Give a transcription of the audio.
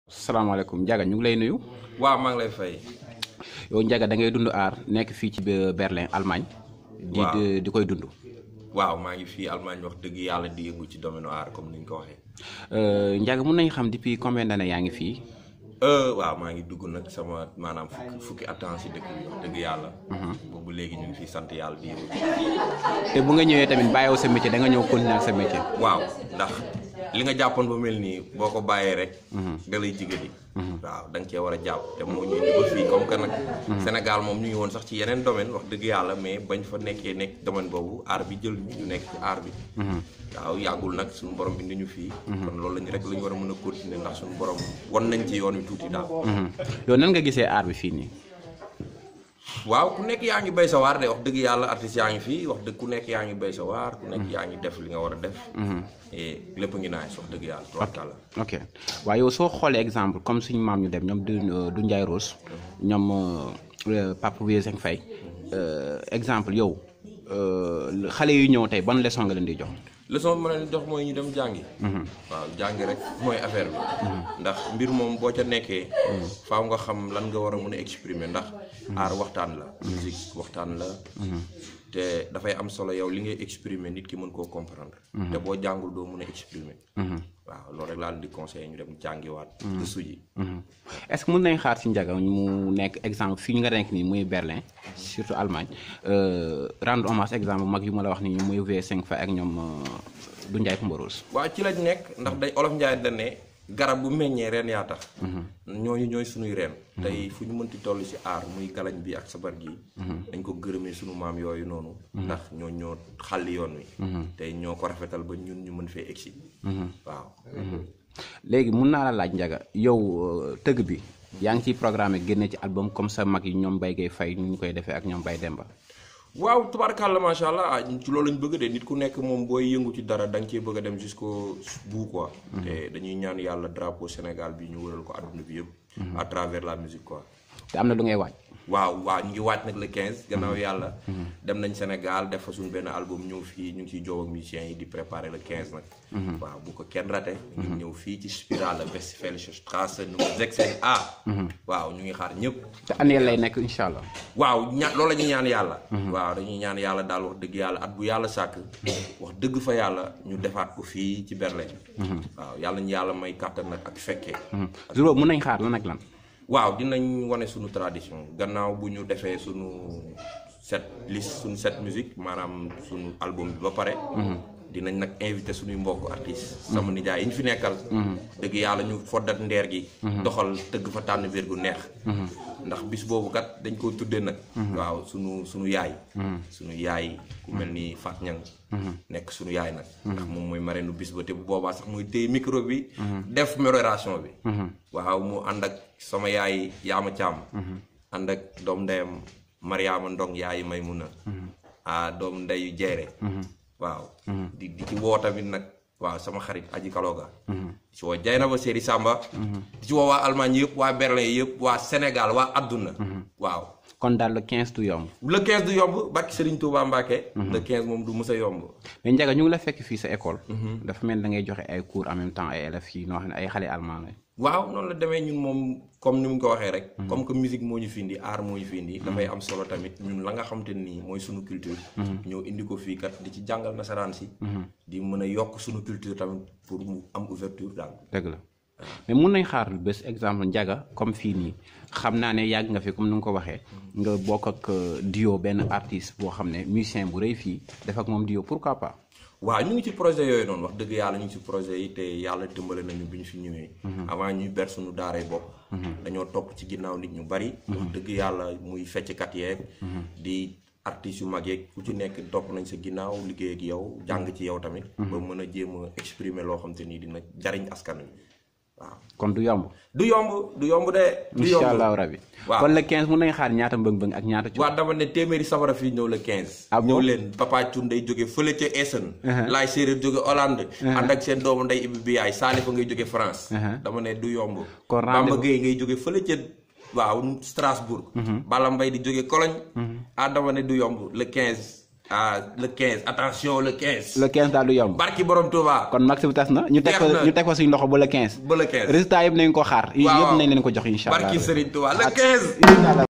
salaamaaleykum Ndiaga ñu ngi lay nuyu. waaw maa ngi lay fay. yow Ndiaga da ngay dund aar nekk fii ci Berlin Allemagne. di koy dund. waaw maa ngi fii Allemagne wax dëgg yàlla di yëngu ci domaine aar comme ni ñu ko waxee. Ndiaga mun nañ xam depuis combien d'années yaa ngi fii. waaw maa ngi dugg nag sama maanaam fukki attends si dëkk bi wax dëgg yàlla. boobu léegi ñu ngi fi sant yàlla di yëngu. te bu nga ñëwee tamit bàyyiwoo sa métier da nga ñëw continuer sa métier. waaw ndax li nga jàppoon ba mel nii boo ko bàyyee rek. da lay jigéen waaw da nga cee war a jàpp te moo ñu indi ba fii comme que nag. Sénégal moom ñu ngi woon sax ci yeneen domaine wax dëgg yàlla mais bañ fa nekk domaine boobu aar bi jël ñu nekk ci aar bi. waaw yàggul nag suñu borom indi ñu fii. kon loolu lañu rek la ñu war a mën a continuer ndax suñu borom won nañ ci yoon wi tuuti daal. yow nan nga gisee aar bi fii nii. waaw ku nekk yaa ngi béy sa waar de wax dëgg yàlla artistes yaa ngi fii wax dëgg ku nekk yaa ngi béy sa waar ku nekk yaa ngi def li nga war a def. et lépp ngi naaj wax dëgg yàlla. ok waaye yow soo xoolee exemple comme suñu maam ñu dem ñoom du Ndiaye Rose. ñoom Papa Weseng Faye exemple yow xale yu ñëw tey ban leçon nga leen di jox. leçon bi ma leen jox mooy ñu dem jàngi. waaw jàngi rek mooy affaire bi. ndax mbir moom boo ca nekkee. faaw nga xam lan nga war a mën a exprimer ndax. aar waxtaan la. musique waxtaan la. te dafay am solo yow li ngay exprimer nit ki mën koo comprendre. te boo jàngul doo mën a exprimer. waaw loolu rek laa leen di conseiller ñu dem jàngiwaat. gëstu ji. est-ce que mën nañ xaar ci Ndiaga mu nekk exemple fii ñu nga nekk nii muy Berlin surtout Allemagne rendre hommage exemple mag yu ma la wax nii muy V5 fa ak ñoom du Ndiaye Coumba Rose. waaw ci lañ nekk ndax day olof Ndiaye dañ ne garab bu meññee reen yaa tax. ñooy sunuy reen. tey fu ñu mënti toll ci aar muy galañ bi ak sabar gi. dañ ko gërëmee sunu maam yooyu noonu. ndax ñoo xàlli yoon wi. tey ñoo ko rafetal ba ñun ñu mën fee egsi. waaw. léegi mun naa la laaj Ndiaga yow tëgg bi yaa ngi ciy programme génne ci album comme ça mag yi ñoom Baye Gueye Faye ñu koy defee ak ñoom Baye Demba. waaw tubaarkàlla macha allah ci loolu lañ bëgg de nit ku nekk moom booy yëngu ci dara da nga cee bëgg a dem jusqu'au bout quoi. te dañuy ñaan yàlla drapeau Sénégal bi ñu wëral ko àdduna bi yëpp. à travers la musique quoi. te am na lu ngay waaj. waaw ñu ngi waaj nag le 15 gannaaw yàlla. dem nañ Sénégal def fa suñu benn album ñëw fii ñu ngi ciy jow ak musiciens yi di préparer le 15 nag. waaw bu ko kenn raté. ñu ngi ñëw fii ci Spirale Westfälische numéro 16A. waaw ñu ngi xaar ñëpp. te année lay nekk incha allah. waaw loolu la ñuy ñaan yàlla. waaw dañuy ñaan yàlla daal wax dëgg yàlla at bu yàlla sàkk. wax dëgg fa yàlla ñu defaat ko fii ci Berlin. waaw yàlla ñu yàlla may kàttan nag ak fekkee. Zoro mën nañ xaar lan ak lan. waaw dinañ wane suñu tradition gannaaw bu ñu defee suñu set musique maanaam suñu album bi ba pare. dinañ nag invité suñuy mbokk artistes. sama nijaay yi ñu fi nekkal. dëgg yàlla ñu foddat ndeer gi. doxal tëgg fa tànn biir gu neex. ndax bis boobu kat dañ ko tuddee nag. waaw suñu yaay. suñu yaay ku mel ni Fat Ñang nekk suñu yaay nag. ndax moom mooy marraine bis ba te bu boobaa sax muy téye micro bi. def modération bi. waaw mu ànd ak sama yaay Yaama Caam. ànd ak doom ndeyam Mariama Ndong yaay Maymuna. doom ndeyu Jeere. waaw di ci woo tamit nag waaw sama xarit Aji Kaloga. di ci woo Jaynaba Séri Samba. di ci woo waa Allemagne yëpp waa Berlin yëpp waa Sénégal waa adduna. waaw. kon daal le 15 du yomb. le 15 du yomb barki Serigne Touba Mbacke. le 15 moom du mës a yomb. mais Ndiaga ñu ngi la fekk fii sa école. dafa mel da ngay joxe ay cours en même temps ay élèves yi noo xam ne ay xale allemand lañ. waaw noonu la demee ñun moom comme ni mu ko waxee rek. comme que musique moo ñu fi indi art moo ñu fi indi. dafay am solo tamit ñun la nga xam te nii mooy sunu culture. ñëw indi ko fii kat di ci jàngal nasaraan si. di mën a yokk sunu culture tamit pour mu am ouverture daal. dëgg la mais mun nañ xaar bés exemple Ndiaga comme fii nii xam naa ne yàgg nga fi comme ni nga ko waxee. nga bokk ak duo benn artiste boo xam ne musicien bu rëy fii def ak moom duo pourquoi pas. waaw ñu ngi ci projet yooyu noonu wax dëgg yàlla ñu ngi ci projet yi te yàlla dimbale nañu bi ñu fi ñëwee. avant ñuy ber suñu daaray bopp. dañoo topp ci ginnaaw nit ñu bari. wax dëgg yàlla muy fecckat yeeg. di artistes yu mag yeeg ku ci nekk topp nañ sa ginnaaw liggéey ak yow jàng ci yow tamit. ba mën a jéem a exprimer loo xam te ni dina jariñ askan wi waaw. kon du yomb. du yomb de. du yomb incha allahu rabi. waaw kon le 15 mun nañ xaar ñaata mbëng-mbëng ak ñaata. waaw dama ne téeméeri safara fii ñëw le 15. ah bon ñëw leen Papa Thioune day jóge fële ca Essen. laay séeréer jóge Hollande. ànd ak seen doomu nday Ibi Biyaay Saalifa ngay jóge France. dama ne du yomb. kon Bamba Gueye ngay jóge fële ca waaw Strasbourg. Bala Mbay di jóge Cologne. dama ne du yomb le 15. ah le 15 attention le 15. le 15 daal du yomb. barki borom Touba. kon max bi tas na ñu teg ko suñu loxo ba le 15. ba le 15 résultat yëpp nañ ko xaar. waaw yëpp nañ leen ko jox incha allah barki Serigne Touba le 15.